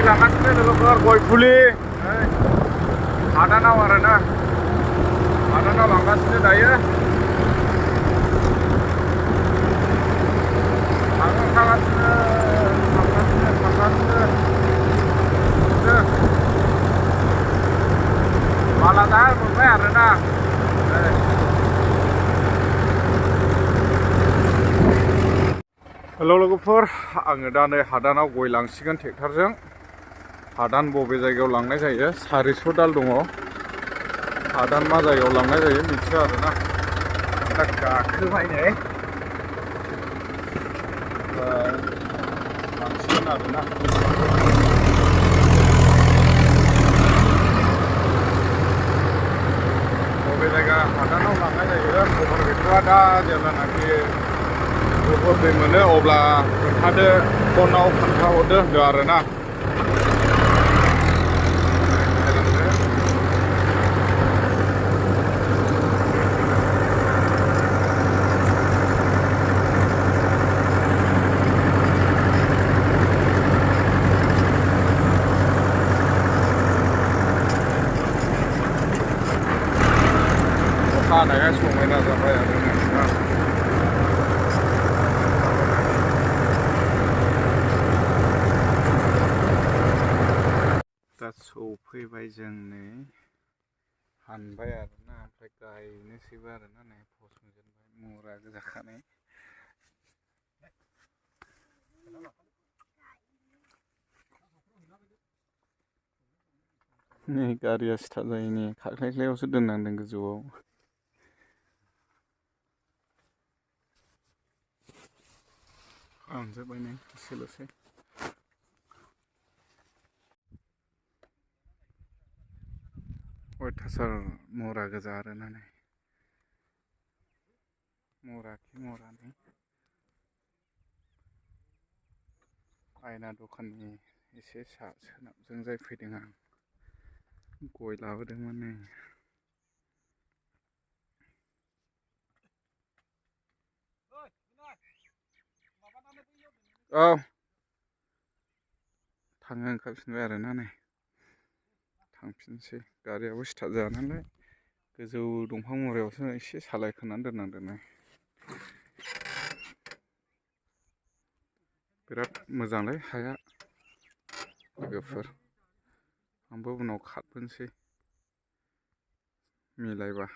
लागासिनो लोगोफोर गय फुलि हादानाव आरोना हादानाव लांगासिनो दायो थांगासिनो मालादार मोनबाय आरोना हेल' लोगोफोर आङो दा नै हादानाव गय लांसिगोन ट्रेक्टरजों हादान बबे जायगायाव लांनाय जायो 400 दाल दङ हादान मा जायगायाव लांनाय जायो मिथिया आरोना दा गाखोबाय नै लांसिगोन आरोना बबे जायगा हादानाव लांनाय जायो खबर गैथ'आ दा जेब्लानाखि खबर दै मोनो अब्ला खोन्थादो फनाव खोन्थाहरदो होनदों आरोना हानाया समायना जाबाय आरोना दा सौफैबाय जों नै हानबाय आरोना ओमफ्राय गायनोसैबो आरोना नै फसंजोबबाय मुरा गोजाखानाय नै गारिया स्टार्ट जायो नै खाख्लायख्लायावसो दोननांदों गोजौआव खालामजोब्बाय नै एसेल'सै अयथासार मुरा गोजा आरोना नै मुरानि आइना दखाननि एसे सोनाबजों जाय फैदों आं गय लाबोदोंमोन नै औ थांनो ओंखारफिनबाय आरोना नै थांफिनसै गारियाबो स्टार्ट जाया नालाय गोजौ दंफां मुरायावसो एसे सालायखोनानै दोननांदों नै बिराद मोजांलै हाया लोगोफोर आंबो उनाव खारबोनोसै मिलायबा